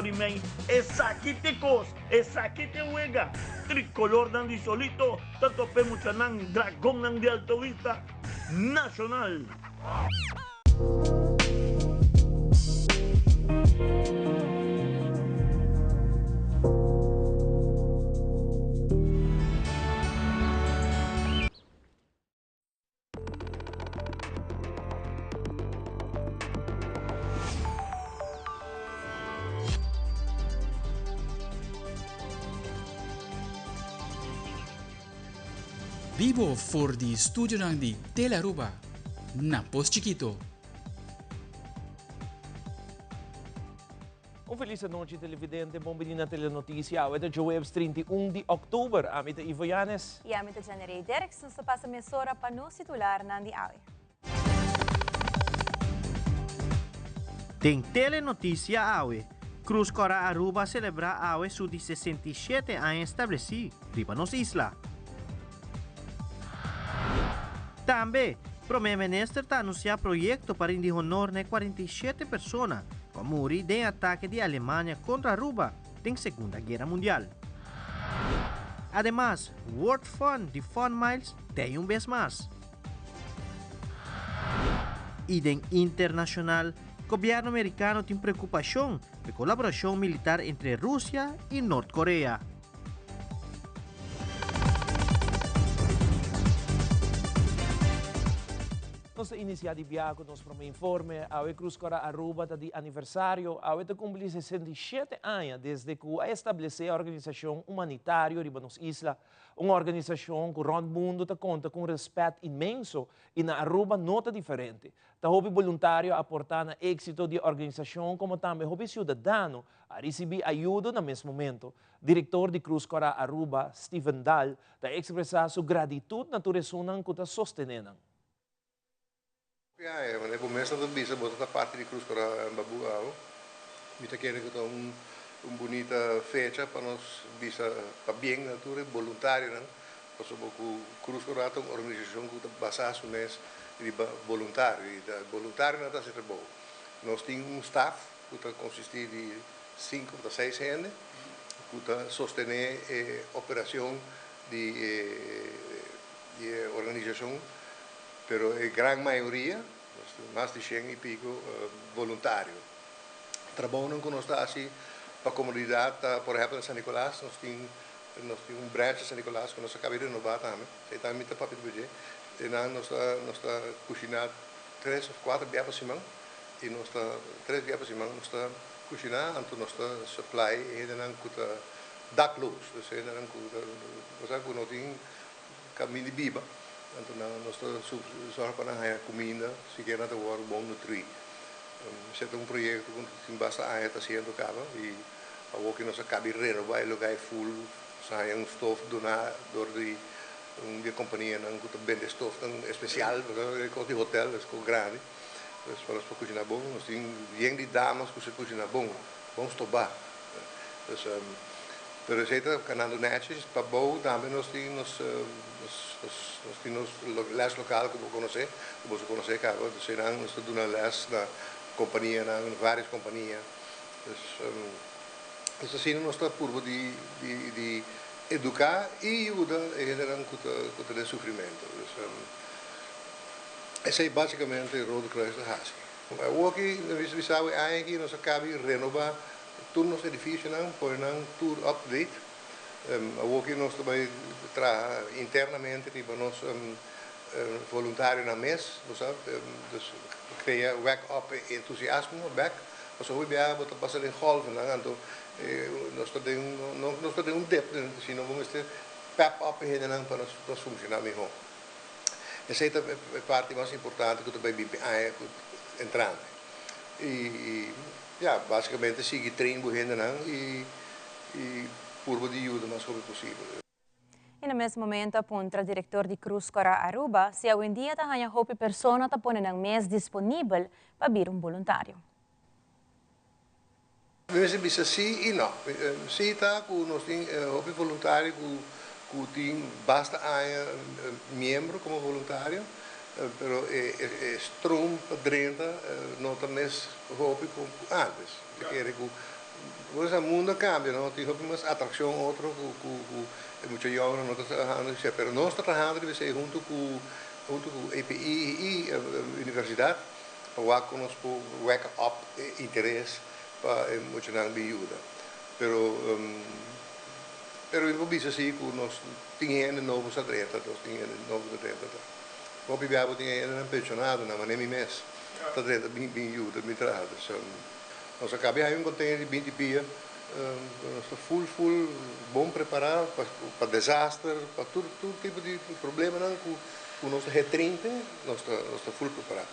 Ori mei, esaki t'e kos, esaki t'e wega. Tricolornan di Solito ta topa e muchanan Dragonnan di Alto Vista Nacional. Bibo for di studionan di Telearuba na Pos Chikito. Un felis anochi televidente, bon bini na Telenoticia. Awe ta djoebs 31 di oktober. Ami ta Ivo Yanes. Y ami ta Janerey Derks. Nos ta pasa mesora pa nos titularnan di awe. Den Telenoticia awe, Cruz Cora Aruba a celebra awe su di 67 aña estableci riba nos isla. Tambe, Prome Minister ta anuncia proyecto pa rindi honor na e 47 persona cu a muri den e atake di Alemania contra Aruba den Segunda Guera Mundial. Ademas, World Fun di Fun Miles t'ey un bes mas. Y den internacional, Gobierno Mericano tin preocupacion p'e colaboracion militar entre Rusia y Nort Korea. Nos ta inicia di biaha cu nos prome informe. Awe Cruz Cora Aruba ta di aniversario. Awe ta cumpli 67 aña desde cu a establece e organisacion humanitario riba nos isla. Un organisacion cu rond mundo ta conta cu un respet inmenso y na Aruba no ta diferente. Ta hopi boluntario a aporta na exito di e organisacion como tambe hopi ciudadano a ricibi ayudo na mes momento. Direktor di Cruz Cora Aruba, Steven Daal, ta ekspresá su gratitut na tur esunnan ku ta sostené nan. Ya, e manera ku mes nan ta bisa bo ta parti di Cruz Cora Babu awo. Mi ta kere ku ta un un bunita fecha pa nos bisa pabien na tur e boluntarionan, pasobra ku Cruz Cora ta un organisashon ku ta basá su mes riba boluntario i ta boluntarionan ta hasi trabou. Nos tin un staf ku ta konsistí di Sinku ta seis hende ku ta sostené e operashon di e organisashon, pero e gran mayoria, mas di shen i piko, boluntario. Trabounan ku nos ta hasi pa komunidat ta, por ehèmpel na San Nicolas nos tin nos tin un branch na San Nicolas ku nos a kaba di renobá tambe, esei tambe mi ta papia di dje. Einan nos ta nos ta kushiná tres òf kuater bia pa siman i nos ta tres bia pa siman nos ta Kushiná, anto nos ta supply e hendenan ku ta dakloos, dus e hendenan ku ta, bo sa ku no tin kaminda di biba, anto nan nos ta sòrg pa nan haña kuminda, sikiera nan ta wòrdu bon nutrí. Esei ta un proyekto ku tin basta aña ta hasiendo kaba i awor ku nos a kabi renobá e lugá e ful, nos a haña un stof doná dor di un di e kompanianan ku ta bende stofnan espesial, e kos di hotel, es kos grandi. Pues pa nos por cushina bon nos tin yen di damas cu sa cushina bon, bon stobá. Pues pero esey ta canando nechi. Pa bou tambe nos tin nos nos tin nos les local cu bo conoce, cu boso conoce caba. Entonces eynan nos ta duna les na companianan, na varios compania. Pues pues asina nos ta purba di di di educa y yuda e hendenan cu ta cu ta den sufrimento. Pues. Esei básicamente Rode Kruis ta hasi. Awoki nos bisa bisa awe aña aki nos a kabi renoba tur nos edificionan, pone nan tur up to date. Awoki nos ta bai traha internamente riba nos voluntarionan mes, bo sa, dus krea wek up e entusiasmo bek, pasobra hopi biaha bo ta pasa den golfnan anto nos ta den nos ta den un dip sino bo mester pep up e hendenan pa nos funciona miho. Esei ta e parti mas importante ku ta bai bin p'e aña ku entrante. I ya, basikamente sigui train bo hendenan i i purba di yuda mas hopi posibel. I na mes momento a puntra direktor di Cruz Cora Aruba si awendia ta haña hopi persona ta pone nan mes disponibel pa bira un boluntario. Mi mester bisa sí i no. Sí ta ku nos tin hopi voluntario ku ku tin basta aña miembro komo voluntario, pero e stroom pa drenta no ta mes hopi ku antes. Mi ta kere ku Bo sa mundo a cambia no, tin hopi mas atraccion otro cu cu cu e mucha yongnan no ta trahando esei, pero nos ta trahando riba esei hunto cu hunto cu EPI y universidad pa wak con nos por wek up e interes pa e muchanan bin yuda. Pero pero mi por bisa si cu nos tin hende nobo sa drenta, nos tin hende nobo ta drenta ta. Hopi bia bo tin e hendenan pensionadonan, manera mi mes ta drenta bin bin yuda bin traha. Dus Nos a cabia hay un container di 20 pia. Nos ta full full bon prepara pa desaster, pa tur tur tipo di problemanan cu cu nos ta getrain p'e, nos ta nos ta full prepara.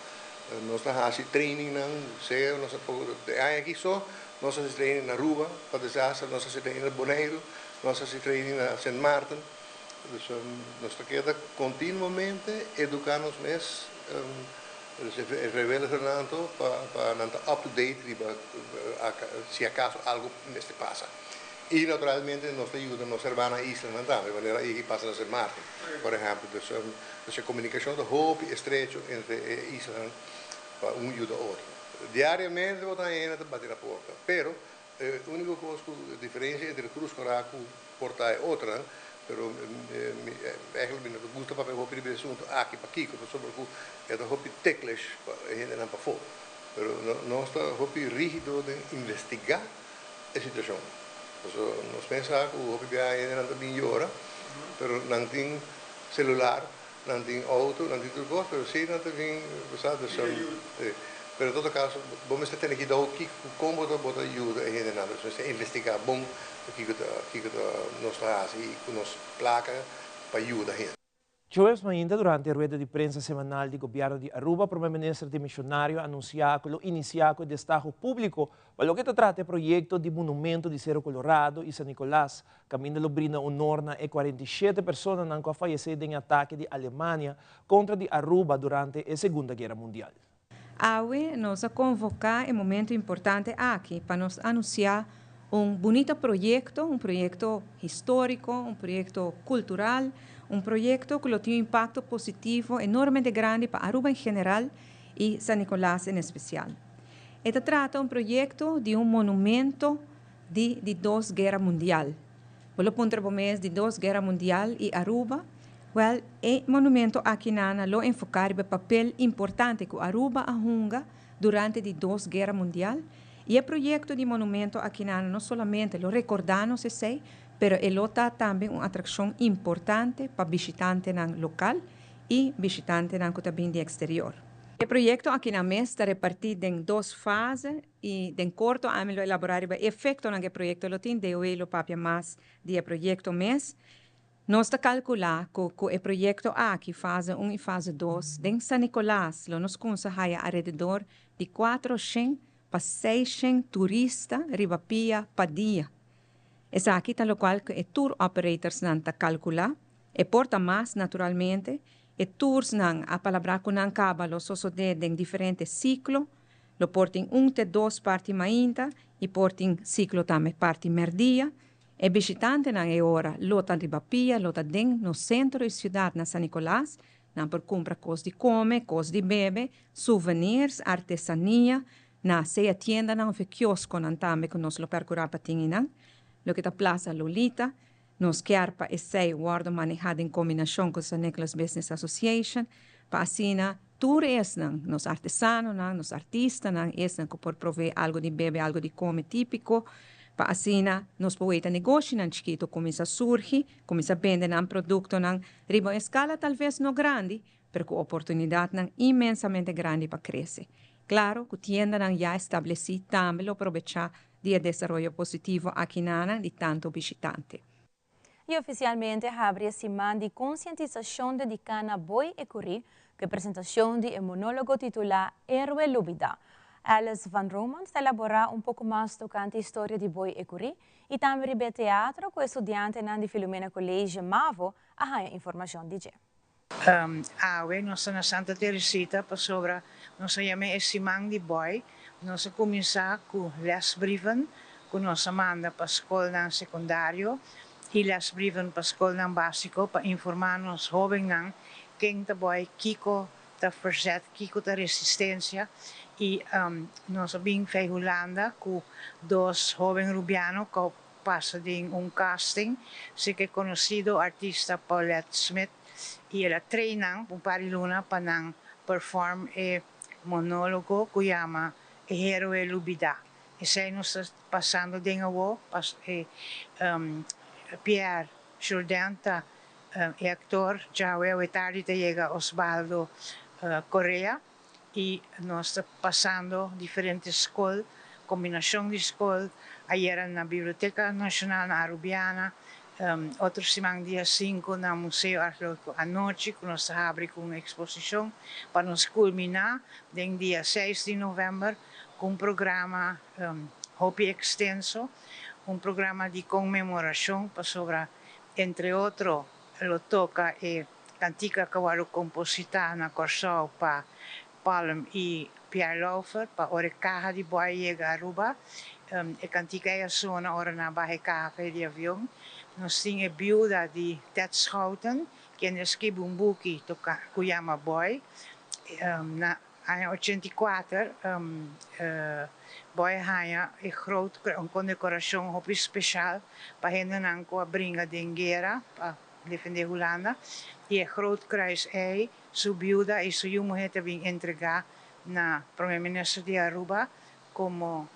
Nos ta haci trainingnan, sea nos a por e aña aki so nos a haci training na Aruba pa desaster, nos a haci training na Boneiru, nos a haci training na Sint Maarten. Dus nos ta keda continuamente educa nos mes. Dus e vrijwilligernan anto pa pa nan ta up to date riba si acaso algo mester pasa. Y naturalmente nos ta yuda nos hermana islanan tambe, manera ey pasa na Sint Maarten por ehempel. Dus dus e comunicacion ta hopi estrecho entre e islanan pa un yuda otro. Diariamente bo ta haña hende ta bati na porta, pero E unico cos cu diferencia entre Cruz Cora cu por ta e otronan, pero mi eigenlijk mi no ta gusta papia hopi riba e asunto aki pakico, pasobra cu e ta hopi ticklish pa e hendenan pafó. Pero nos ta hopi rigido den investiga e situacion. Pasobra nos pensa cu hopi biaha e hendenan ta bin yora, pero nan tin celular, Nan tin auto, nan tin tur cos, pero si nan ta bin, bo sa, dus, pero en todo caso, bo mester tene cuidao kico, con bo ta, bo ta yuda e hendenan, dus mester investiga bon kico ta, kico ta nos ta haci cu nos placa pa yuda hende. Djuebes mainta durante e rueda di prensa semanal di Gobierno di Aruba, Prome Minister demisionario a anuncia cu lo inicia cu e destaho publico pa loke ta trata e proyecto di monumento di Cero Colorado y San Nicolas Kaminda lo brinda honor na e 47 personanan ku a fayesé den e atake di Alemania kontra di Aruba durante e Segunda Guera Mundial. Awe nos a konvoká e momento importante aki pa nos anunsiá un bunita proyekto, un proyekto históriko, un proyekto kultural, un proyekto ku lo tin un impakto positivo enormemente grandi pa Aruba en general i San Nicolas en espesial. E ta trata un proyekto di un monumento di di dos guera mundial. Bo lo puntra bo mes di dos guera mundial y Aruba? Wel, e monumento aki nana lo enfoca riba e papel importante cu Aruba a hunga durante di dos guera mundial y e proyecto di monumento aki nana no solamente lo recorda nos esey, pero e lo ta tambe un atraccion importante pa bishitantenan local y bishitantenan cu ta bin di exterior. E proyecto aki nan mes ta reparti den dos fase. I den korto ami lo elaborá riba e efektonan ku e proyekto lo tin, DOE lo papia mas di e proyekto mes. Nos ta kalkulá ku ku e proyekto aki, fase un i fase dos, den San Nicolas lo nos kumsa haya alrededor di 400 pa 600 turista riba pia pa dia. Esaki ta lokual ku e tour operatorsnan ta kalkulá. E por ta mas naturalmente. E toursnan a palabrá ku nan kaba lo sosodé den diferente siklo. Lo por tin un te dos parti mainta y por tin ciclo tambe parti merdia. E bishitantenan e ora lo ta riba pia, lo ta den nos centro di ciudad na San Nicolas. Nan por cumpra cos di come, cos di bebe, souvenirs, artesania, na sea tiendanan of e kiosconan tambe cu nos lo percura pa tin eynan. Loke ta Plaza Lolita, nos kier pa esey wordo maneha den combinacion cu San Nicolas Business Association pa asina Tur esnan, nos artesanonan, nos artistanan, esnan ku por provee algu di bebe, algu di kome típiko, pa asina nos por weta negoshinan chikitu kuminsá surgi, kuminsá bende nan produktonan riba un eskala talves no grandi, pero ku oportunidatnan inmensamente grandi pa krese. Klaro ku tiendanan ya establesí tambe lo probechá di e desaroyo positivo akinanan di tantu bishitante. I ofisialmente habri e siman di konsientisashon dediká na Boy Ecury ku e presentashon di e monólogo titulá Héroe Lubidá. Alice van Romondt ta elaborá un poko mas tokante historia di Boy Ecury i tambe riba e teatro ku e studiantenan di Filomena College Mavo a haña informashon di dje. Awe nos ta na Santa Teresita pasobra nos a yam'é e siman di Boy. Nos a kuminsá ku lesbrieven ku nos a manda pa skolnan sekundario i lesbrieven pa skolnan básiko pa informá nos hóbennan ken ta Boy, kiko ta verzet, kiko ta resistensia. I nos a bin fei Hulanda ku dos hoben rubiano ku pasa den un casting serka e konosido artista Paulette Smit i el a train nan un par di luna pa nan perform e monólogo ku yama E Héroe Lubidá. Esei nos ta pasando den awo, e Pierre Jourdain ta e aktor, djawe awe tardi ta yega Osbaldo Correa i nos ta pasando diferente skol, kombinashon di skol, ayera na Biblioteka Nashonal na Arubiana, otro siman dia sinku na Museo Arkeologiko anochi ku nos ta habri ku un eksposishon pa nos kulminá den dia seis di novèmber ku un programa hopi ekstenso, un programa di konmemorashon pasobra entre otro lo toka e kantika ku a wòrdu kompositá na Kòrsou pa Palm i Pierre Lauffer pa ora e kaha di bòi yega Aruba. E kantika ei a sona ora nan a baha e kaha for di avion. Nos tin e biuda di Ted Schouten, kende a skibi un buki toka ku yama Bòi. Na aña 84 Bòi a haña e groot un kondekorashon hopi speshal pa hendenan ku a bringa den guera pa defendé Hulanda. I e Groot Kruis ei Su biuda y su yu muhe ta bin entrega na Prome Minister di Aruba como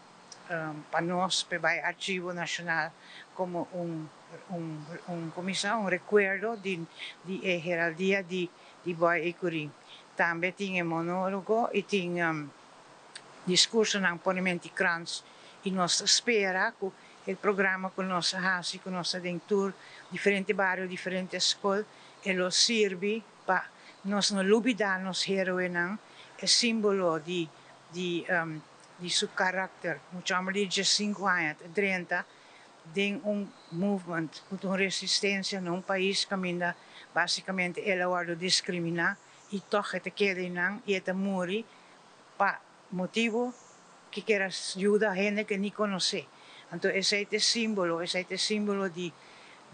pa nos p'e bay Archivo Nacional como un un un como bisa un recuerdo di di e heraldia di di Boy Ecury. Tambe tin e monologo y tin discursonan ponementi krans y nos ta spera cu e programa cu nos a haci cu nos ta den tur diferente bario diferente scol e lo sirbi Pa nos no lubidá nos héroenan, e símbolo di di di su karakter. Mucha hòmber di 15 aña ta drenta den un movement ku ta un resistensia na un pais kaminda básikamente el a wòrdu diskriminá i tòg e ta keda einan i e ta muri pa motibu ki kier a yuda hende ke ni konosé. Anto esei ta e símbolo, esei ta e símbolo di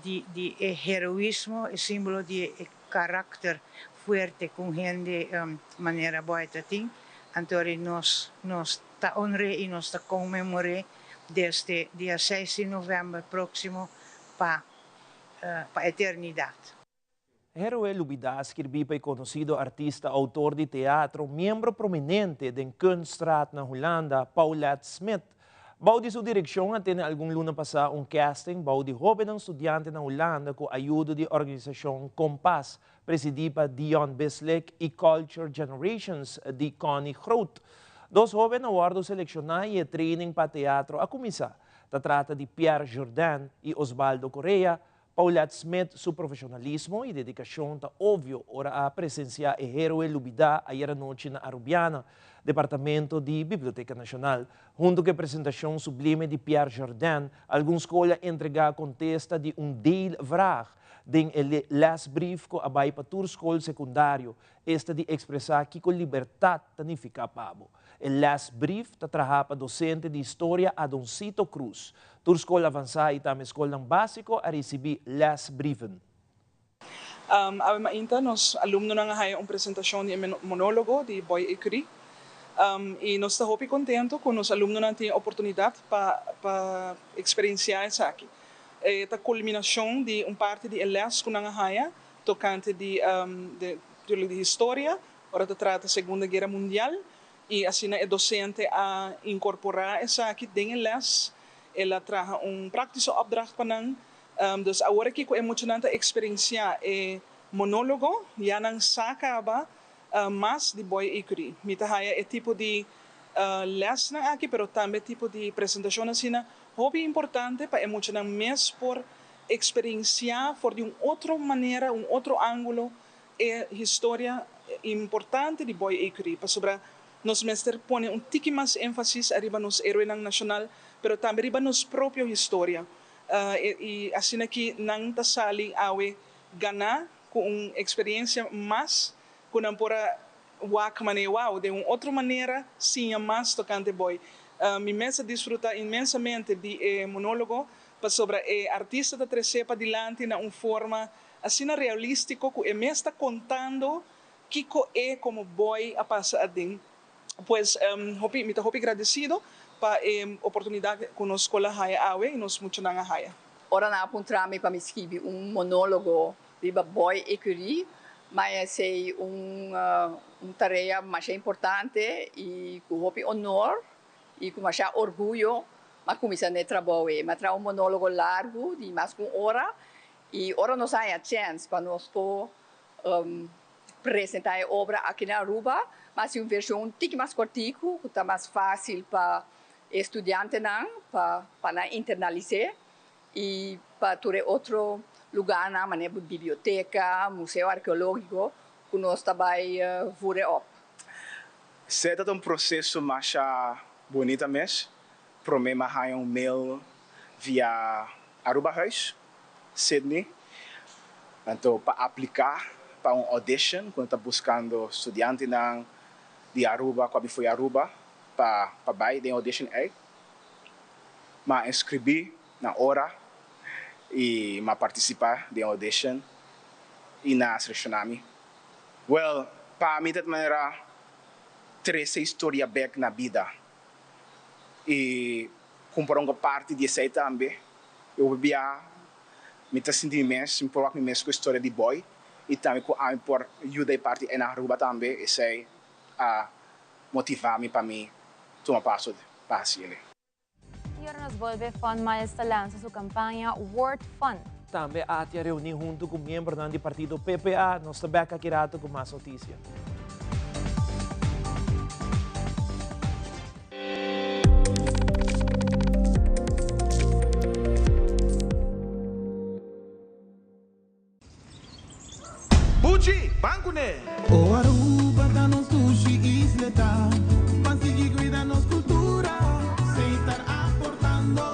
di di e heroismo, e símbolo di e karakter fuerte ku un hende manera Boy ta tin. Anto ri nos nos ta honr'é i nos ta konmemor'é desde dia seis di novèmber próksimo pa pa eternidat. Héroe lubidá skirbí pa e konosido artista, outor di teatro, miembro prominente den Kunstraat na Hulanda, Paulette Smit. Bou di su direkshon a tene algun luna pasá un casting bou di hóbennan studiante na Hulanda ku ayudo di organisashon Kompas, presidí pa Dion Bislik i Culture Generations di Connie Groot. Dos hóben a wòrdu selekshoná i e training pa teatro a kuminsá. Ta trata di Pierre Jourdain i Osbaldo Correa, Paulette Smit su profesionalismo y dedicacion ta obvio ora a presencia e heroe lubida ayer anochi na Arubiana, departamento di Biblioteca Nacional. Hunto cu e presentacion sublime di Pierre Jourdain, algun scol a entrega contesta di un deelvraag den e lesbrief cu a bay pa tur scol secundario, esta di expresa kico libertad ta nifica pa bo. E lesbrief ta traha pa docente di historia Adoncito Cruz. Tur skol avansá i tambe skolnan básiko a risibí lesbrieven. Awe mainta nos alumnonan a haya un presentashon di e monólogo di Boy Ecury i nos ta hopi kontento ku nos alumnonan tin e oportunidat pa pa eksperensiá esaki. E ta kulminashon di un parti di e lès ku nan a haya tokante di di historia ora ta trata Segunda Guera Mundial. I asina e dosente a inkorporá esaki den e lès. El a traha un praktische opdracht pa nan. Dus awor aki ku e muchanan ta eksperensiá e monólogo, ya nan sa kaba mas di Boy Ecury. Mi ta haya e tipo di lèsnan aki, pero tambe tipo di presentashon asina hopi importante pa e muchanan mes por eksperensiá for di un otro manera, un otro ángulo E historia importante di Boy Ecury, pasobra nos mester pone un tiki mas énfasis ariba nos héroenan nashonal, pero tambe riba nos propio historia. I asina ki nan ta sali awe ganá ku un eksperiencia mas ku nan por a wak manera wou, den un otro manera siña mas tokante Boy. Mi mes a disfruta inmensamente di e monólogo, pasobra e artista ta tresé padilanti na un forma Asina realístiko ku e mes ta kontando kiko e komo boy a pasa aden. Pues hopi mi ta hopi gradesido pa e oportunidat ku nos skol a haya awe i nos muchanan a haya. Ora nan a puntra mi pa mi skibi un monólogo riba Boy Ecury, mi a esei un un tarea masha importante i ku hopi honor i ku masha orguyo mi a kuminsá na e trabou ei. Mi a traha un monólogo largu di mas ku un ora i ora nos a haña chèns pa nos por presentá e obra aki na Aruba, mi a hasi un vershon un tiki mas kòrtiku ku ta mas fásil pa e studiantenan pa pa nan internalis'é i pa tur e otro lugánan manera biblioteka, museo arkeológiko ku nos ta bai vure òp. Esei ta un proseso masha bunita mes. Promé mi a haña un mail via Arubahuis, Sydney, anto pa apliká pa un audition ku nan ta buskando studiantenan di Aruba ku a bin fo'i Aruba pa pa bai den audition ei. Mi a inskribí na ora i mi a partisipá den audition i nan a seleshoná mi. Wèl, pa mi ta manera trese historia bèk na bida i kumpra un parti di esei tambe. I hopi bia mi ta sinti mi mes, mi por wak mi mes ku e storia di Boy i tambe ku ami por yuda e parti ei na Aruba tambe, esei a motivá mi pa mi tuma paso pa hasi el'e. I ora nos bolbe Fun Miles ta lansa su kampaña Word Fun. Tambe ATI a reuní huntu ku miembronan di partido PPA. Nos ta bèk aki rato ku mas notisia. Buchi, ban kuné! O Aruba ta nos dushi isleta, ban sigui cuida nos cultura, Setar aportando.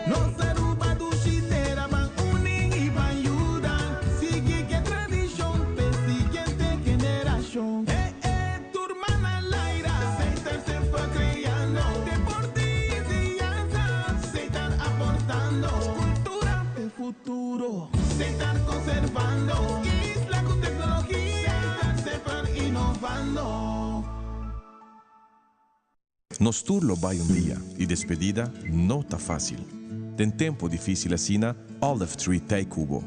Nos Aruba dushi tera, ban uni y ban yuda, sigui ke tradicion p'e siguiente generacion. E e tur man al aire, Setar semper creando, deporte y enseñanza, Setar aportando, cultura p'e futuro. Setar conservando isla cu tecnologia, Setar semper innovando. Nos tur lo bai un dia y despedida no ta facil. Den tempo dificil asina, Olive Tree t'ei cu bo.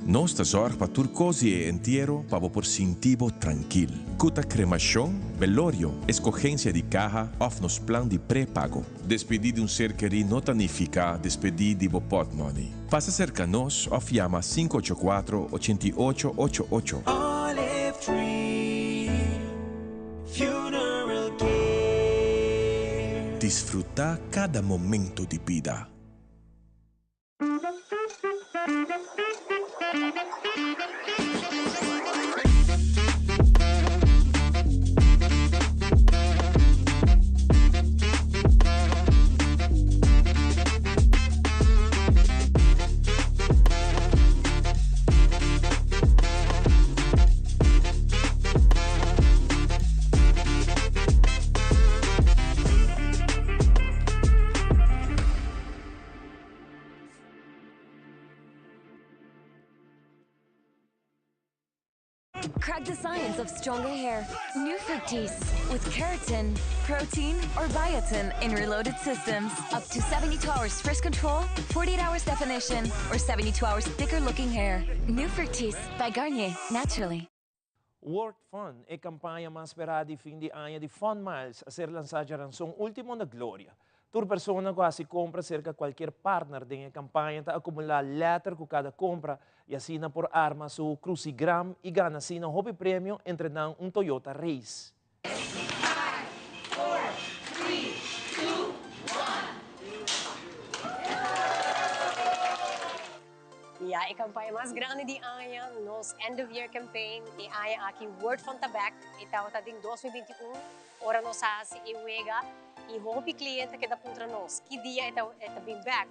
Nos ta zorg pa tur cos di e entiero pa bo por sinti bo trankil. Cu ta cremacion, belorio, escogencia di caha of nos plan di pre-pago. Despedí di un ser kerí no ta nifiká despedí di bo pòtmòni. Pasa serka nos òf yama 584 88 88. Olive Tree Funeral Care. Disfrutá kada momento di bida. Crack the science of stronger hair. New Fructis with keratin, protein, or biotin in reloaded systems. Up to 72 hours frizz control, 48 hours definition, or 72 hours thicker looking hair. New Fructis by Garnier, naturally. World Fun, e kampaña mas sperá di fin di aña di Fun Miles, a ser lansá djaranson último na Gloria. Tur persona ku hasi kompra serka kualkier partner den e kampaña ta akumulá lèter ku kada kompra i asina por arma su krusigram i gana asina hopi premio, entre nan un Toyota Race. Ya e campaña mas grandi di aña, nos end of year campaign, e aña aki Word Fun ta back, e tabata den 2021 ora nos a haci e wega y hopi cliente a keda puntra nos ki dia e ta e ta bin back.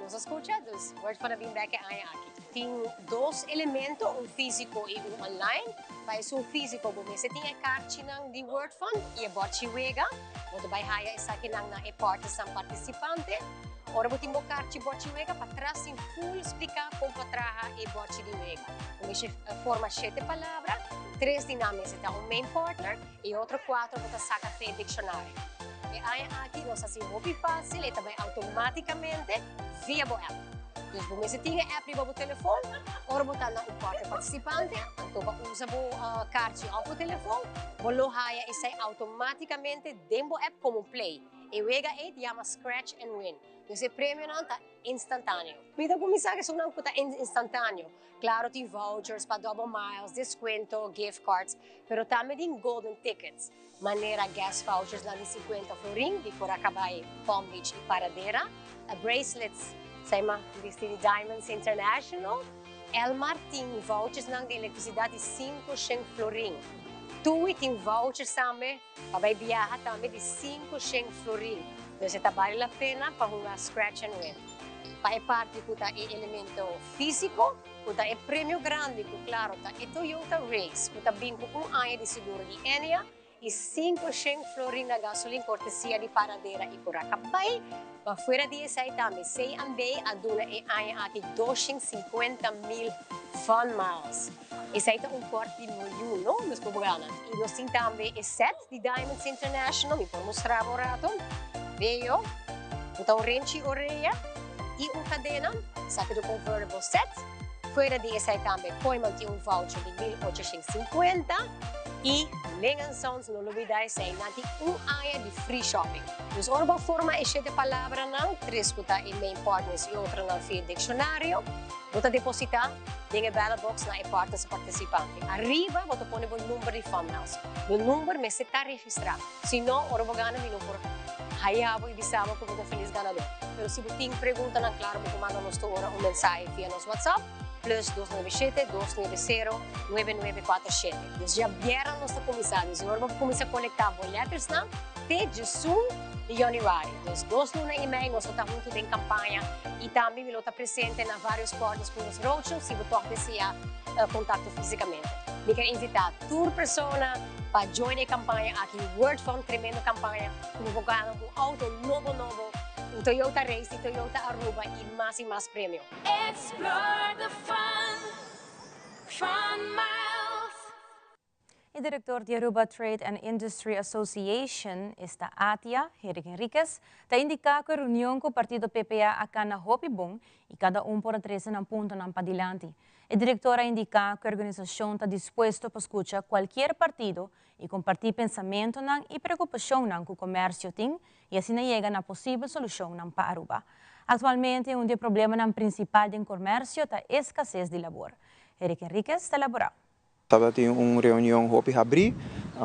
Nos a scucha, dus Word Fun a bin back e aña aki. Tin dos elemento, un fisico y un online. Pa esun fisico bo mester tin e karchinan di Word Fun y e borchi wega. Bo ta bay haya esakinan na e partnersnan participante. Ora bo tin bo karchi borchi wega, patras tin full spliká kon pa traha e borchi di wega. Bo mester forma shete palabra. Tres di nan mester ta un main partner y otro cuatro bo ta saca fe diccionario. E aña aki nos haci hopi facil, e ta bay automaticamente via bo app. Dus bo mester tin e app riba bo telefon, ora bo ta na un partner participante, anto bo usa bo kaartje of bo telefon, bo lo haya esey automaticamente den bo app como play. E wega ey ta yama Scratch and Win. Dus e premionan ta instantaneo. Mi ta cuminsa cu esunnan cu ta instantaneo. Claro tin vouchers pa double miles, descuento, gift cards, pero tambe tin golden tickets, manera gas vouchers nan di 50 florin di Coracabay, Palm Beach y Paradera, bracelets sa yama bisti di Diamonds International, Elmar tin vouchers nan di electricidad di 500 florin, Tui tin vouchers tambe pa bay biaha tambe di 500 florin. Dus e ta bale la pena pa hunga Scratch and Win. Pa e parti cu ta e elemento fisico, cu ta e premio grandi cu claro ta e Toyota Race cu ta bin cu un aña di seguro di Enya y 500 florin na gasolin cortesia di Paradera y Curacabay. Ma fuera di esey tambe C&B a duna e aña aki 250,000 fun miles. Esey ta un kort di miljoen, no? Nos por gana. Y nos tin tambe e set di Diamonds International. Mi por mustra bo un rato. Bello. Un ta un renchi orea y un cadena. Esaki ta un convertible set. Fuera di esey tambe Kooyman tin un voucher di 1850. Y Ling and Sons, no lubida esey, nan tin un aña di free shopping. Dus ora bo forma e shete palabranan, tres cu ta e main partners y otronan via diccionario, bo ta deposita den e ballot box na e partners participante. Ariba bo ta pone bo number di fun miles. Bo number mester ta registra. Si no, ora bo gana mi no por haya bo y bisa bo cu bo ta feliz ganador. Pero si bo tin preguntanan, claro bo por manda nos tur ora un mensahe via nos WhatsApp, plus dos nuebe shete, dos nuebe sero, nuebe nuebe kuater shete. Dus djabièrnè nos ta kuminsá. Dus ora bo kuminsá kolektá bo lettersnan te djesun di yanüari. Dus dos luna i mei nos lo ta huntu den kampaña i tambe mi lo ta presente na vários pòrtas ku nos roadshow si bo tòg deseá kontakto físikamente. Mi ker invitá tur persona pa join e kampaña aki. Word Fund tremendo kampaña ku bo por gana un outo nobo nobo, un Toyota Race di Toyota Aruba i mas i mas premio. Explore the fun, fun miles. E director di Aruba Trade and Industry Association, esta ATIA, Eric Henriquez, ta indica cu e reunion cu partido PPA a cana hopi bon y cada un por a trece nan puntonan padilanti. E director a indica cu e organisacion ta dispuesto pa scucha cualkier partido y comparti pensamentonan y preocupacionnan cu comercio tin y asina yega na posibel solucionnan pa Aruba. Actualmente un di e problemanan principal den comercio ta escasez di labor. Eric Henriquez ta elabora. Tabatin un reunion hopi habrí,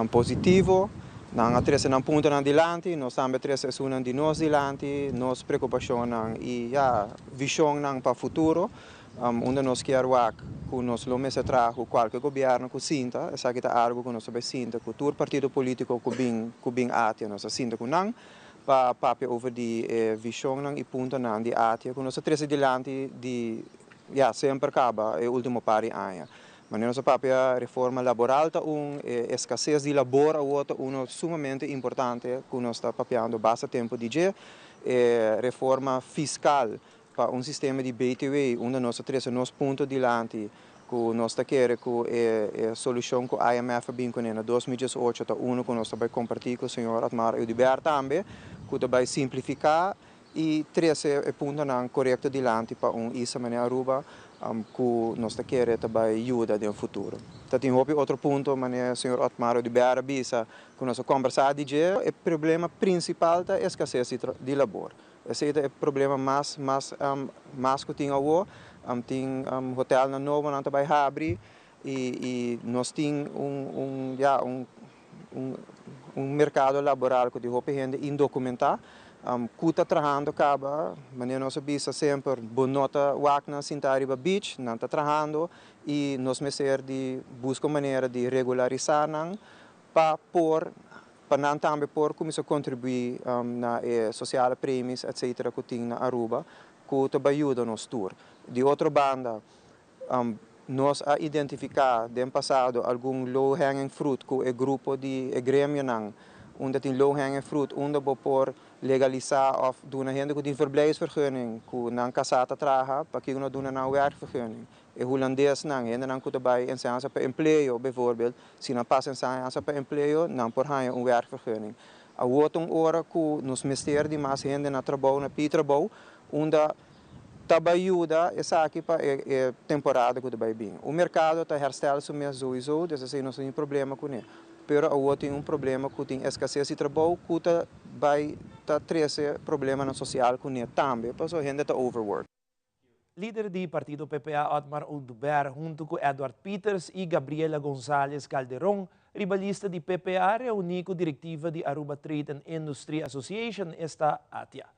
positivo. Nan a trese nan puntonan dilanti, nos tambe a trese esunnan di nos dilanti, nos preokupashonnan i ya, vishonnan pa futuro. Unda nos kier wak ku nos lo mester traha ku kualke gobièrnu ku sinta, esaki ta algu ku nos ta bai sinta ku tur partido polítiko ku bin ku bin ATIA, nos ta sinta ku nan pa papia over di e vishonnan i puntonan di ATIA ku nos a trese dilanti di ya semper kaba e último par di aña. Manera nos a papia reforma laboral ta un, e eskases di labor awor ta uno sumamente importante ku nos ta papiando basta tempu di dje, e reforma fiskal pa un sistema di BTW unda nos a trese nos punto dilanti ku nos ta kere ku e e solushon ku IMF a bin kuné na 2018 ta uno ku nos ta bai kompartí ku señor Otmar Oduber tambe ku ta bai simplifiká i trese e puntonan korekto dilanti pa un isla manera Aruba ku nos ta kere ta bai yuda den futuro. Ta tin hopi otro punto manera señor Otmar Oduber a bisa ku nos a kombersá di dje. E problema prinsipal ta eskases di labor. Esei ta e problema mas mas mas ku tin awor. Tin hotelnan nobo nan ta bai habri i i nos tin un un ya un un un merkado laboral ku tin hopi hende indokumentá ku ta trahando kaba. Manera nos a bisa semper bo no ta wak nan sintá riba beach, nan ta trahando i nos mester di buska un manera di regularisá nan pa por pa nan tambe por cuminsa contribui na e sociale premies etcetera cu tin na Aruba cu ta bay yuda nos tur. Di otro banda nos a identifica den pasado algun low hanging fruit cu e grupo di e gremionan unda tin low hanging fruit, unda bo por legalisá òf duna hende ku tin verblijfsvergunning ku nan kasá ta traha, pakiko no duna nan werkvergunning? E hulandesnan, hendenan ku ta bai enseñansa pa empleo bijvoorbeeld, si nan pasa enseñansa pa empleo nan por haña un werkvergunning. Awor ta un ora ku nos mester di mas hende na trabou, na pidi trabou, unda ta bai yuda esaki pa e e temporada ku ta bai bin. Un merkado ta herstel su mes souiso, dus esei nos no tin problema kuné. Pero awor tin un problema ku tin eskases di trabou ku ta bai ta trese problemanan sosial kuné tambe, pasobra hende ta overwork. Lider di partido PPA Otmar Oduber huntu ku Edward Pieters i Gabriela Gonzalez Calderon riba lista di PPA reuní ku direktiva di Aruba Trade and Industry Association, esta ATIA.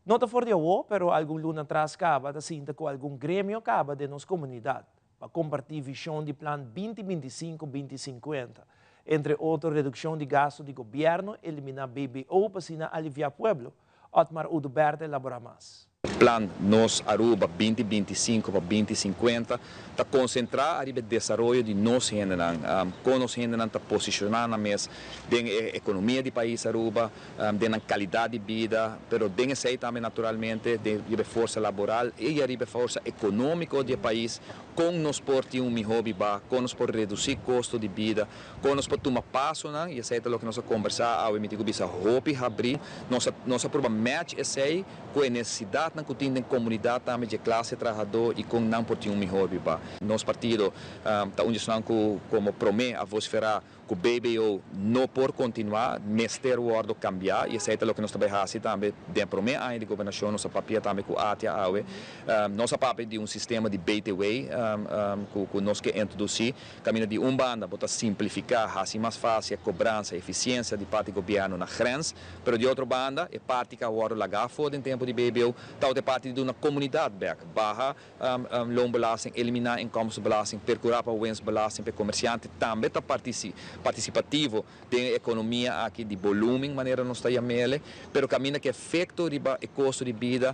No ta for di awo, pero algun luna atras kaba ta sinta ku algun gremio kaba den nos komunidat pa kompartí vishon di plan binti binti sinku binti sinkuenta, entre otro redukshon di gastu di gobièrnu, eliminá BBO pa asina aliviá pueblo. Otmar Oduber ta elaborá mas. Plan Nos Aruba binti binti sinku pa binti sinkuenta ta konsentrá ariba e desaroyo di nos hendenan, kon nos hendenan ta posishoná nan mes den e ekonomia di pais Aruba, den nan kalidat di bida, pero den esei tambe naturalmente den riba e forsa laboral i ariba e forsa ekonómiko di e pais, kon nos por tin un mihó bibá, kon nos por redusí kosto di bida, kon nos por tuma pasonan, i esei ta loke nos a kombersá awe, mi tin ku bisa hopi habrí, nos a nos a purba match esei ku e nesesidatnan ku tin den komunidat tambe dje klase trahadó i kon nan por tin un mihó bibá. Nos partido ta un di esnan ku komo promé a vosferá ku BBO no por kontinuá, mester wòrdu kambiá i esei ta loke nos ta bai hasi tambe den e promé aña di gobernashon. Nos a papia tambe ku ATIA awe. Nos a papia di un sistema di BTW ku nos ke introdusí. Kaminda di un banda bo ta simplifiká, hasi mas fásil e kobransa, efisiensia di parti gobièrnu na grens, pero di otro banda e parti ku a wòrdu lagá afó den tempu di BBO tabata e parti di duna komunidat bèk, baha Loonbelasting, eliminá inkomstenbelasting, perkurá pa winstbelasting pa e komersiante tambe ta partisipativo den e ekonomia aki di bolúmen manera nos ta yam'ele, pero kaminda ku efekto riba e kosto di bida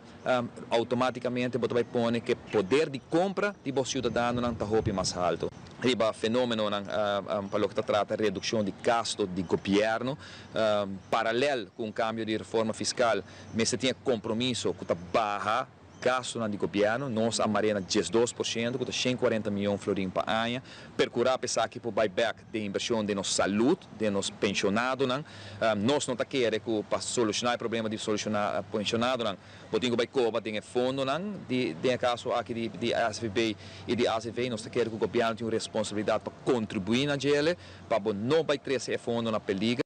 outomátikamente bo ta bai pone ku e poder di kompra di bo siudadanonan ta hopi mas haltu. Riba fenómenonan pa loke ta trata redukshon di gasto di gobièrnu, paralèl ku un kambio di reforma fiskal mester tin e kompromiso ku ta baha Gastunan di gobièrnu, nos a marea na 12%, ku ta 140 mion florin pa aña. Perkurá pa esaki por bai bèk den invershon den nos salud, den nos penshonadonan. Nos no ta kere ku pa solushoná e problema di solushoná penshonadonan, bo tin ku bai koba den e fondonan di, den e kaso aki di di SVB i di ACV. Nos ta kere ku gobièrnu tin un responsabilidat pa kontribuí na djele pa bo no bai trese e fondo na peliger.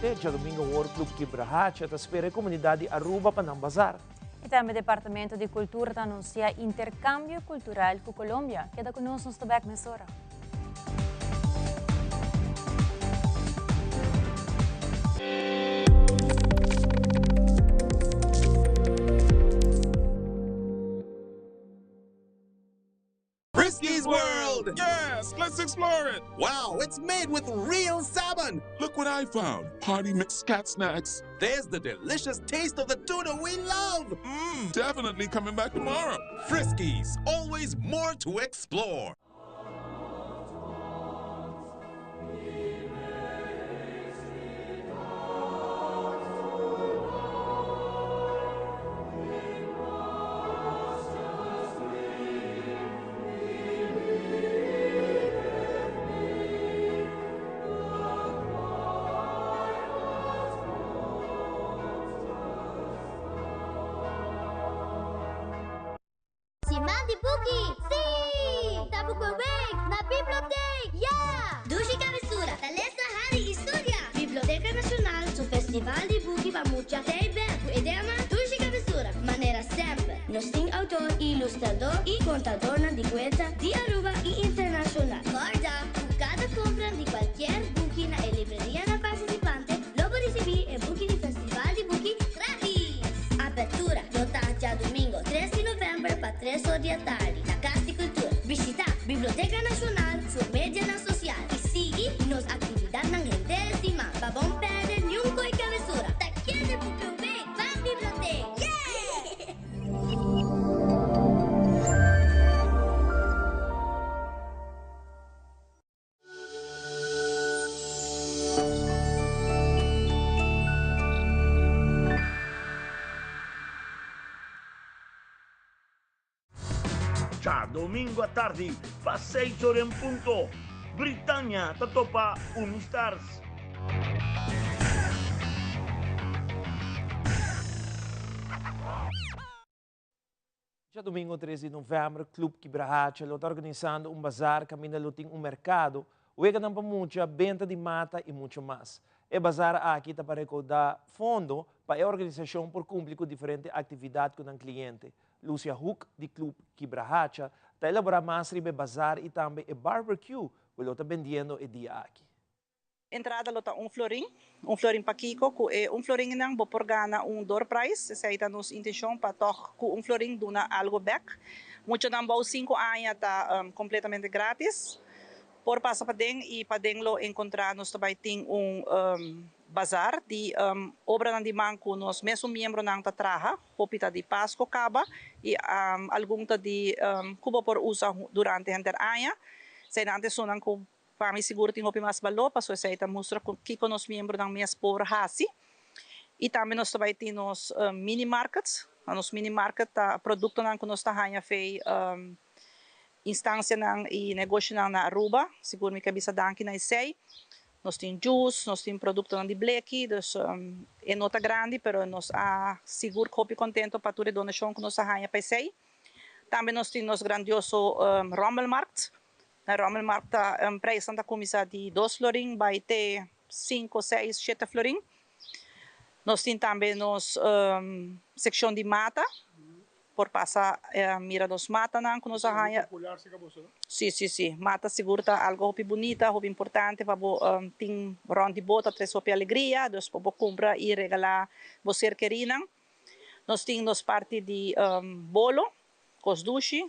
Presidente, djadumingo awor Club Kibrahacha ta spera e comunidad di Aruba pa nan bazar. Y tambe Departamento di Cultura ta anuncia intercambio cultural cu Colombia. Keda cu nos, nos ta bek mesora. Friskies World! Yes, let's explore it! Wow, it's made with real salmon! Look what I found! Party mix cat snacks. There's the delicious taste of the tuna we love! Mmm, definitely coming back tomorrow. Friskies, always more to explore. Siman di buki! Sí! Ta Boekenweek na Bibliotheek! Ya! Dushi Kabesura ta lesa, hari i studia! Biblioteka Nashonal su Festival di Buki pa Mucha t'ei bèk ku e tema Dushi Kabesura. Manera semper, nos tin outor, ilustrador i kontadornan di kuenta di Aruba i internashonal. Kòrda ku kada kompra di kualkier buki na e librerianan partisipante lo bo risibí e buki di Festival di Buki gratis! Apertura lo ta djadumingo tres di novèmber pa tres or di atardi na Kas di Kultura. Bishitá Biblioteka Nashonal su medianan sosial i sigui nos aktividatnan henter e siman pa bon pèrdè niun koi kabesura. Ta kende Boekenweek ban bibliotek! Yeah! Djadomingo atardi pa seis ora en punto, Britania ta topa Unistars. Djadomingo tres di novèmber Club Kibrahacha lo ta organisando un bazar kaminda lo tin un merkado, weganan pa mucha, benta di mata i mucho mas. E bazar aki ta pa rekoudá fondo pa e organisashon por kumpli ku diferente aktividat ku nan kliente. Lucia Hoek di Club Kibrahacha ta elaborá mas riba e bazar i tambe e barbecue ku lo ta bendiendo e dia aki. Entrada lo ta un florin. Un florin pakiko? Ku e un florinnan bo por gana un doorprize. Esei ta nos intenshon pa tòg ku un florin duna algo bèk. Muchanan bou sinku aña ta kompletamente gratis. Por pasa paden i paden lo enkontrá nos ta bai tin un bazar di obranan di man ku nos mesun miembronan ta traha. Hopi ta di Pasko kaba i algun ta di ku bo por usa durante henter aña. Eseinan ta esunnan ku pa mi sigur tin hopi mas balor pasobra esei ta mustra ku kiko nos miembronan mes por hasi. I tambe nos ta bai tin nos mini markets. Na nos mini market ta produktonan ku nos ta haña fei Instancianan y negoshonan na Aruba, sigur mi ke bisa danki na esey. Nos tin juice, nos tin productonan di bleki, dus e no ta grandi pero nos a sigur hopi contento pa tur e donacion cu nos a haya pa esey. Tambe nos tin nos grandioso rommelmarkt. Na rommelmarkt ta prijsnan ta cuminsa di dos florin bay te cinco, seis, shete florin. Nos tin tambe nos seccion di mata. Por pasa mira nos matanan ku nos a haña. Sí, sí, sí. Mata sigur ta algo hopi bunita, hopi importante pa bo tin rònt di bo, ta trese hopi alegria. Dus pa bo kumpra i regalá bo ser kerinan. Nos tin nos parti di bolo, kos dushi.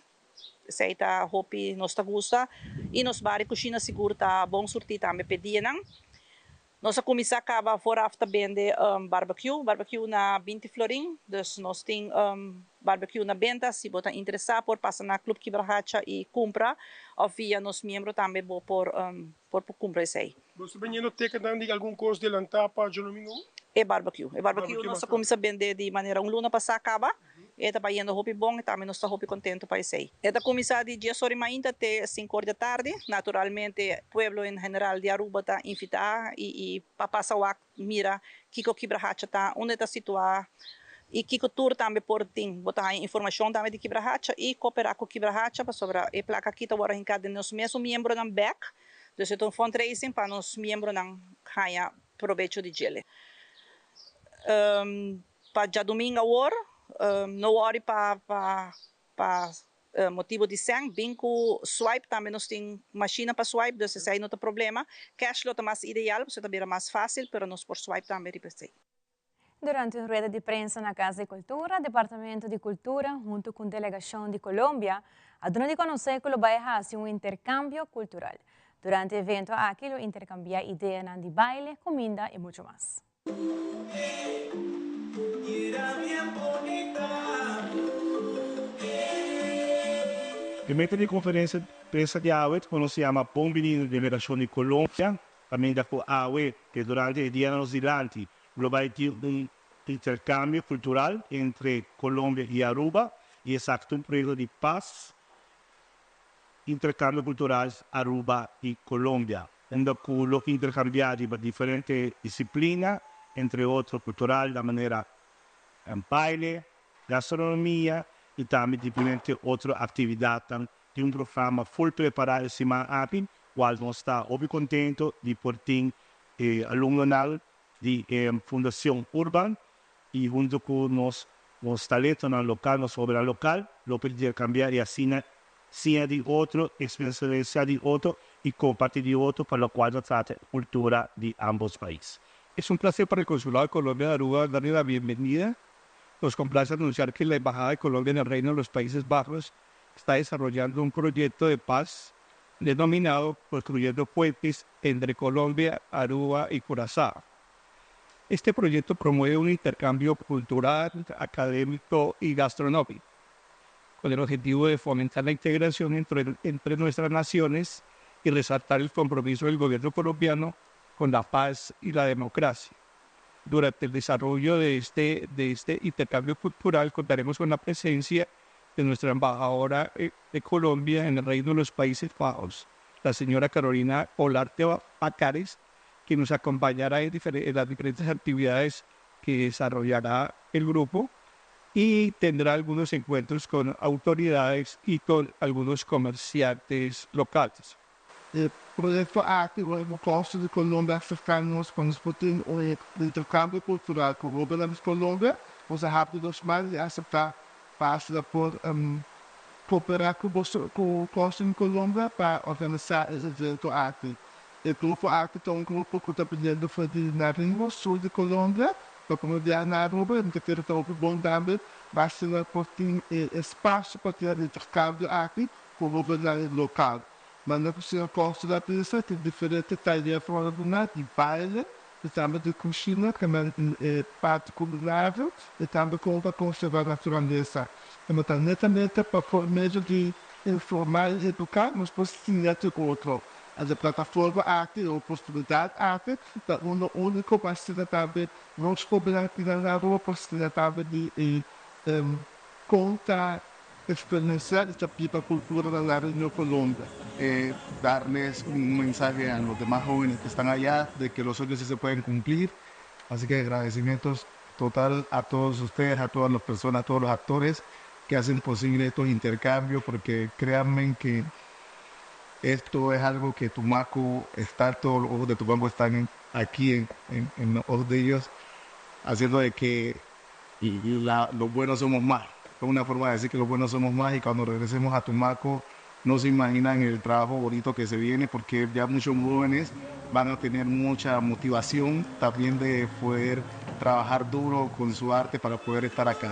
Esei ta hopi nos ta gusta. I nos bar i kushina sigur ta bon surtí tambe p'e dianan. Nos a kuminsá kaba vooraf ta bende barbecue, barbecue na binti florin, dus nos tin barbecue na benta, si bo ta interesá por pasa na Club Kibrahacha i kumpra òf via nos miembro tambe bo por por kumpra esei. Bo ta bendiendo tekennan di algun kos delantá pa djodomingo? E barbecue, e barbecue nos a kuminsá bende di manera un luna pasá kaba. E ta bayendo hopi bon i tambe nos ta hopi kontentu pa esei. E ta kuminsá di dies ora i mainta te sinku or di atardi. Naturalmente pueblo en general di Aruba ta invitá i i pa pasa wak mira kiko Kibrahacha ta, unda e ta situá i kiko tur tambe por tin. Bo ta haña informashon tambe di Kibrahacha i koperá ku Kibrahacha pasobra e plaka aki ta wòrdu hinká den nos mesun miembronan bèk. Dus e ta un fundraising pa nos miembronan haña probecho di djele. Pa djadumingu awor, no wòri pa pa pa motibu di sèn, bin ku swipe, tambe nos tin mashina pa swipe, dus esei no ta problema. Cash lo ta mas ideal pasobra ta bira mas fásil, pero nos por swipe tambe riba esei. Durante un rueda di prensa na Cas di Cultura, Departamento di Cultura hunto cu un delegacion di Colombia a duna di conoce cu lo bay haci un intercambio cultural. Durante e evento aki lo intercambia ideanan di baile, cuminda y mucho mas. E meta di konferensia di prensa di awe ta ku nos yama bon bini na delegacion di Colombia, kaminda ku awe te durante e dianan nos dilanti lo bai tin un interkambio kultural entre Colombia i Aruba i esaki ta un proyekto di pas, interkambio kultural Aruba i Colombia. Unda ku lo interkambiá riba diferente disiplina, entre otro kultural na manera baile, gastronomia i tambe diferente otro aktividatnan. Tin un programa ful prepará e siman aki, kual nos ta hopi kontento di por tin e alumnonan di e Fundacion Urban i huntu ku nos nos talentonan lokal, nos hóbennan lokal lo por interkambiá i asina siña di otro, eksperensiá di otro i kompartí di otro pa lokual ta trata e kultura di ámbos pais. Es un placer para el Consulado de Colombia de Aruba darle la bienvenida. Nos complace anunciar que la Embajada de Colombia en el Reino de los Países Bajos está desarrollando un proyecto de paz denominado Construyendo Puentes entre Colombia, Aruba y Curazao. Este proyecto promueve un intercambio cultural, académico y gastronómico, con el objetivo de fomentar la integración entre, entre nuestras naciones y resaltar el compromiso del gobierno colombiano con la paz y la democracia. Durante el desarrollo de este, de este intercambio cultural contaremos con la presencia de nuestra embajadora eh, de Colombia en el Reino de los Países Bajos, la señora Carolina Olarte Bacares, que nos acompañará en, en las diferentes actividades que desarrollará el grupo y tendrá algunos encuentros con autoridades y con algunos comerciantes locales. E proyecto aki ora Costa di Colombia acerca nos pa nos por tin un intercambio cultural cu hobennan di Colombia. Nos a habri nos man y acepta pa asina por coopera cu boso cu Costa di Colombia pa organisa e evento aki. E grupo aki ta un grupo cu ta biniendo for di Nariño, sur di Colombia, pa por biaha na Aruba y mi ta kere ta hopi bon tambe pa asina por tin e espacio pa tin e intercambio aki cu hobennan local. Manda ku señor Costa ta bisa tin diferente tayer pa ora duna di baile i tambe di kushina ku nan e parti kulinario i tambe kon pa konserva naturalesa. E ta netamente pa por medio di informá i eduká nos por siña di otro. E plataforma aki e oportunidat aki ta uno úniko pa asina tambe nos hóbennan aki na Aruba por siña tambe di e kon ta experienciar esta pipa cultura na Nariño, Colombia. Eh, darles un mensaje a los demás jóvenes que están allá de que los sueños sí se pueden cumplir. Así que agradecimientos total a todos ustedes, a todas las personas, a todos los actores que hacen posible estos intercambios, porque créanme que esto es algo que Tumaco está, todos los ojos de Tumaco están aquí en, en, en los ojos de ellos, haciendo de que la, los buenos somos más. Es una forma de decir que los buenos somos más y cuando regresemos a Tumaco no se imaginan el trabajo bonito que se viene porque ya muchos jóvenes van a tener mucha motivación también de poder trabajar duro con su arte para poder estar acá.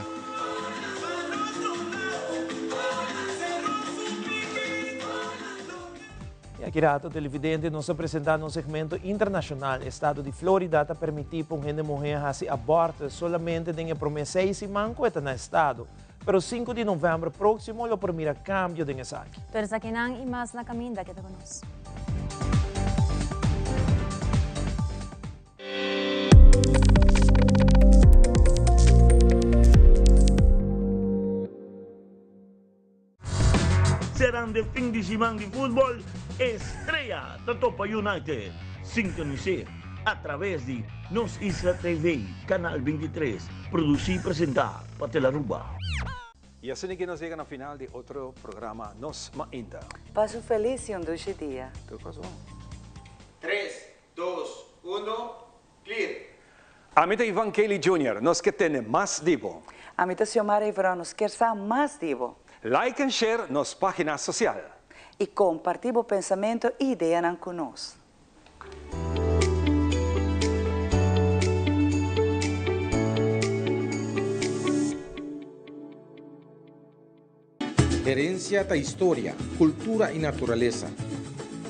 Y aki rato televidente nos ta presenta nos segmento internacional. Estado di Florida ta permiti pa un hende muhe haci aborto solamente den e prome seis siman cu e ta na estado. Pero sinku di november proximo lo por mira cambio den esaki. Tur esakinan y mas na caminda keda cu nos. Serán de fin di siman di futbol, Estrella ta topa United. Sintonis'é a traves di Nos Isla TV, Canal 23, producí y presentá pa Telaruba. Y asina ki nos yega na final di otro programa Nos Mainta. Pasa un felis y un dushi dia. Tur cos bon. Tres, dos, uno, clear! Ami ta Ivan Kelly Junior, nos ke tene mas di bo. Ami ta Xiomara Iverón, nos kier sa mas di bo. Like en share nos pagina social. Y comparti bo pensamento y ideanan cu nos. Herencia ta historia, cultura y naturalesa.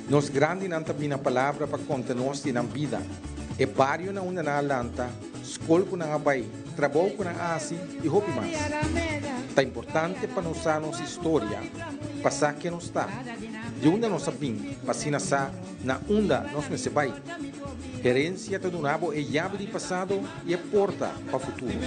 Nos grandinan ta bina palabra pa conta nos di nan bida, e bario na unda nan a lanta, scol cu nan a bay, trabou cu nan a haci y hopi mas. Ta importante pa nos sa nos historia, pa sa ken nos ta, di unda nos a bin, pa asina sa na unda nos mester bay. Herencia ta duna bo e yabi di pasado y e porta pa futuro.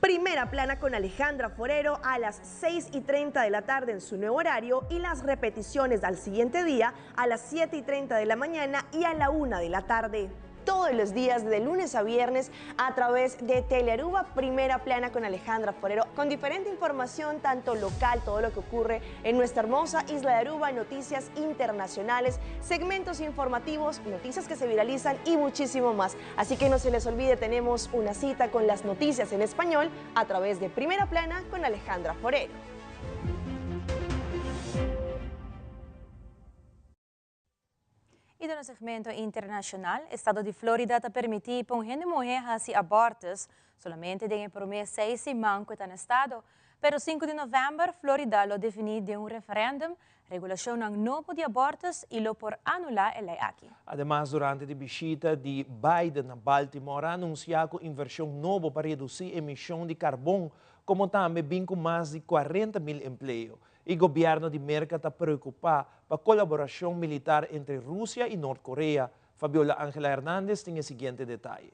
Primera Plana con Alejandra Forero a las 6 y 30 de la tarde en su nuevo horario y las repeticiones al siguiente día a las 7 y 30 de la mañana y a la 1 de la tarde todos los días de lunes a viernes a través de Telearuba Primera Plana con Alejandra Forero, con diferente información, tanto local, todo lo que ocurre en nuestra hermosa isla de Aruba, noticias internacionales, segmentos informativos, noticias que se viralizan y muchísimo más. Así que no se les olvide, tenemos una cita con las noticias en español a través de Primera Plana con Alejandra Forero. Y den segmento internacional, estado di Florida ta permiti pa un hende muhe haci abortus solamente den e prome seis siman cu e ta na estado. Pero 5 di november, Florida lo defini den un referendum regulacionnan nobo di abortus y lo por anula e ley aki. Ademas, durante di bishita di Biden na Baltimore, a anuncia cu inversion nobo pa reduci emision di carbon, como tambe bin cu mas di 40 mil empleo. E gobierno di Merca ta preocupa pa colaboracion militar entre Rusia y Nort Korea. Fabiola Angela Hernandez tin e siguiente detaye.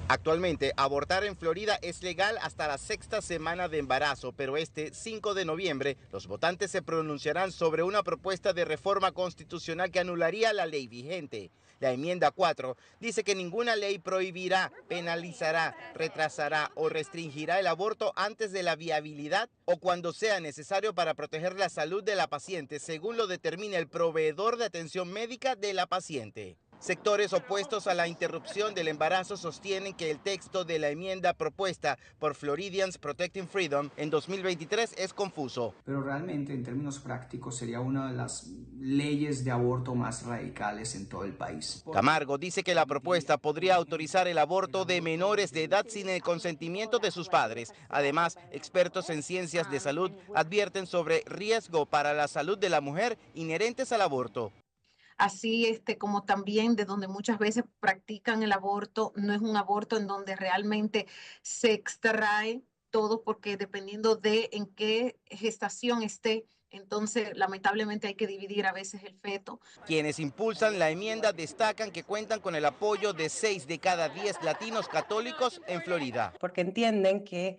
Actualmente, abortar en Florida es legal hasta la sexta semana de embarazo, pero este 5 de noviembre los votantes se pronunciarán sobre una propuesta de reforma constitucional que anularía la ley vigente. La enmienda 4 dice que ninguna ley prohibirá, penalizará, retrasará o restringirá el aborto antes de la viabilidad o cuando sea necesario para proteger la salud de la paciente, según lo determine el proveedor de atención médica de la paciente. Sectores opuestos a la interrupción del embarazo sostienen que el texto de la enmienda propuesta por Floridians Protecting Freedom en 2023 es confuso. Pero realmente, en términos prácticos, sería una de las leyes de aborto más radicales en todo el país. Camargo dice que la propuesta podría autorizar el aborto de menores de edad sin el consentimiento de sus padres. Además, expertos en ciencias de salud advierten sobre riesgo para la salud de la mujer inherentes al aborto. Así como también de donde muchas veces practican el aborto, no es un aborto en donde realmente se extrae todo, porque dependiendo de en qué gestación esté, entonces lamentablemente hay que dividir a veces el feto. Quienes impulsan la enmienda destacan que cuentan con el apoyo de 6 de cada 10 latinos católicos en Florida. Porque entienden que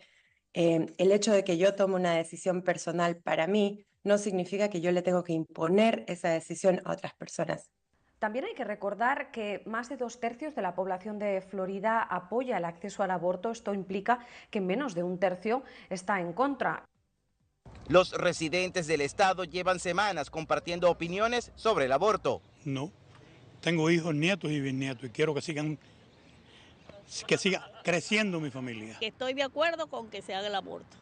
el hecho de que yo tome una decisión personal para mí no significa que yo le tengo que imponer esa decisión a otras personas. También hay que recordar que más de 2/3 de la población de Florida apoya el acceso al aborto. Esto implica que menos de 1/3 está en contra. Los residentes del estado llevan semanas compartiendo opiniones sobre el aborto. No, tengo hijos, nietos y bisnietos y quiero que siga creciendo mi familia. Estoy de acuerdo con que se haga el aborto,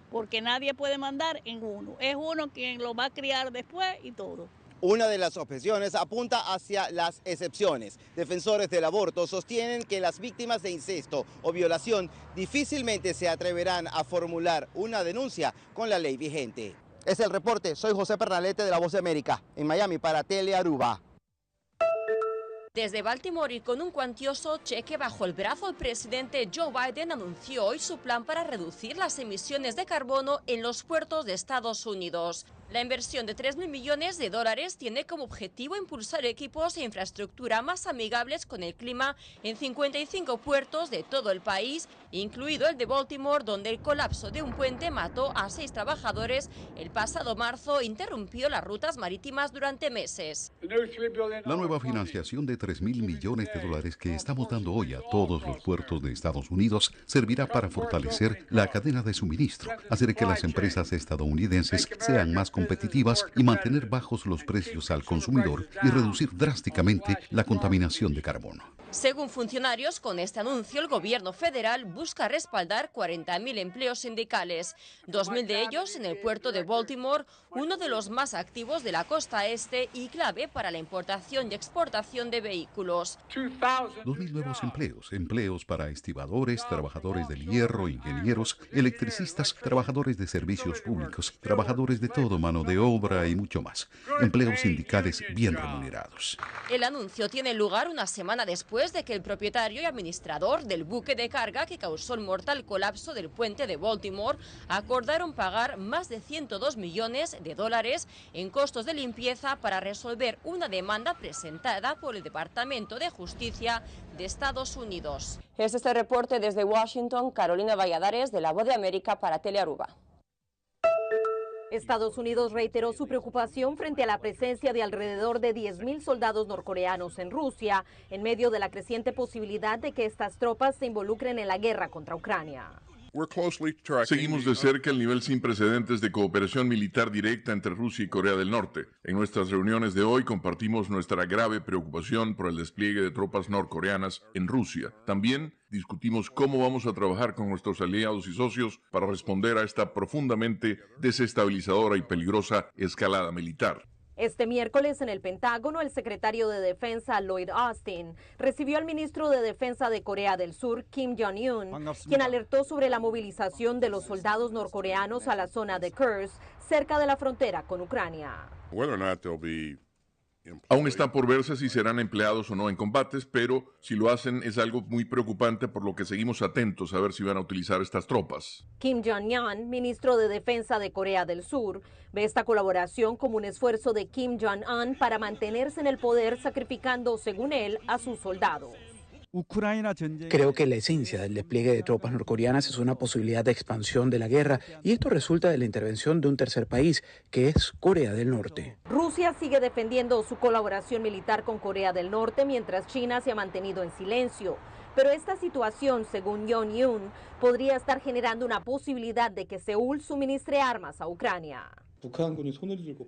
porque nadie puede mandar en uno. Es uno quien lo va a criar después y todo. Una de las objeciones apunta hacia las excepciones. Defensores del aborto sostienen que las víctimas de incesto o violación difícilmente se atreverán a formular una denuncia con la ley vigente. Es el reporte. Soy José Pernalete de La Voz de América, en Miami para Telearuba. Desde Baltimore y con un cuantioso cheque bajo el brazo, el presidente Joe Biden anunció hoy su plan para reducir las emisiones de carbono en los puertos de Estados Unidos. La inversión de 3.000 millones de dólares tiene como objetivo impulsar equipos e infraestructura más amigables con el clima en 55 puertos de todo el país, incluido el de Baltimore, donde el colapso de un puente mató a 6 trabajadores el pasado marzo e interrumpió las rutas marítimas durante meses. La nueva financiación de 3.000 millones de dólares que estamos dando hoy a todos los puertos de Estados Unidos servirá para fortalecer la cadena de suministro, hacer que las empresas estadounidenses sean más competitivas y mantener bajos los precios al consumidor y reducir drásticamente la contaminación de carbono. Según funcionarios, con este anuncio el gobierno federal busca respaldar 40.000 empleos sindicales, 2.000 de ellos en el puerto de Baltimore, uno de los más activos de la costa este y clave para la importación y exportación de vehículos. 2.000 nuevos empleos, empleos para estibadores, trabajadores del hierro, ingenieros, electricistas, trabajadores de servicios públicos, trabajadores de todo, mano de obra y mucho más. Empleos sindicales bien remunerados. El anuncio tiene lugar una semana después de que el propietario y administrador del buque de carga que causó el mortal colapso del puente de Baltimore acordaron pagar más de 102 millones de dólares en costos de limpieza para resolver una demanda presentada por el Departamento de Justicia de Estados Unidos. Este es el reporte desde Washington, Carolina Valladares, de La Voz de América para Telearuba. Estados Unidos reiteró su preocupación frente a la presencia de alrededor de 10.000 soldados norcoreanos en Rusia, en medio de la creciente posibilidad de que estas tropas se involucren en la guerra contra Ucrania. Seguimos de cerca el nivel sin precedentes de cooperación militar directa entre Rusia y Corea del Norte. En nuestras reuniones de hoy compartimos nuestra grave preocupación por el despliegue de tropas norcoreanas en Rusia. También discutimos cómo vamos a trabajar con nuestros aliados y socios para responder a esta profundamente desestabilizadora y peligrosa escalada militar. Este miércoles en el Pentágono, el secretario de Defensa Lloyd Austin recibió al ministro de Defensa de Corea del Sur, Kim Jong-un, quien alertó sobre la movilización de los soldados norcoreanos a la zona de Kursk, cerca de la frontera con Ucrania. Whether or not they'll be Aún está por verse si serán empleados o no en combates, pero si lo hacen es algo muy preocupante, por lo que seguimos atentos a ver si van a utilizar estas tropas. Kim Jong-un, ministro de Defensa de Corea del Sur, ve esta colaboración como un esfuerzo de Kim Jong-un para mantenerse en el poder, sacrificando, según él, a sus soldados. Creo que la esencia del despliegue de tropas norcoreanas es una posibilidad de expansión de la guerra y esto resulta de la intervención de un tercer país, que es Corea del Norte. Rusia sigue defendiendo su colaboración militar con Corea del Norte mientras China se ha mantenido en silencio. Pero esta situación, según Yoon podría estar generando una posibilidad de que Seúl suministre armas a Ucrania.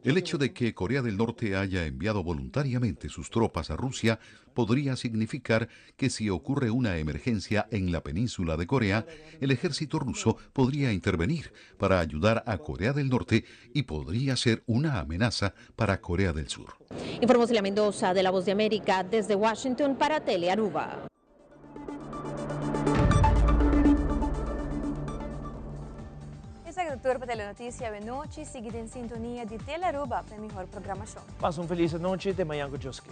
El hecho de que Corea del Norte haya enviado voluntariamente sus tropas a Rusia podría significar que si ocurre una emergencia en la península de Corea, el ejército ruso podría intervenir para ayudar a Corea del Norte y podría ser una amenaza para Corea del Sur. Informó Celia Mendoza de La Voz de América desde Washington para Telearuba. Esaki ta tur pa Telenoticia awe nochi. Sigui den sintonia di Telearuba pa e mihor programacion. Pasa un feliz anochi te mañan cu Dios ke.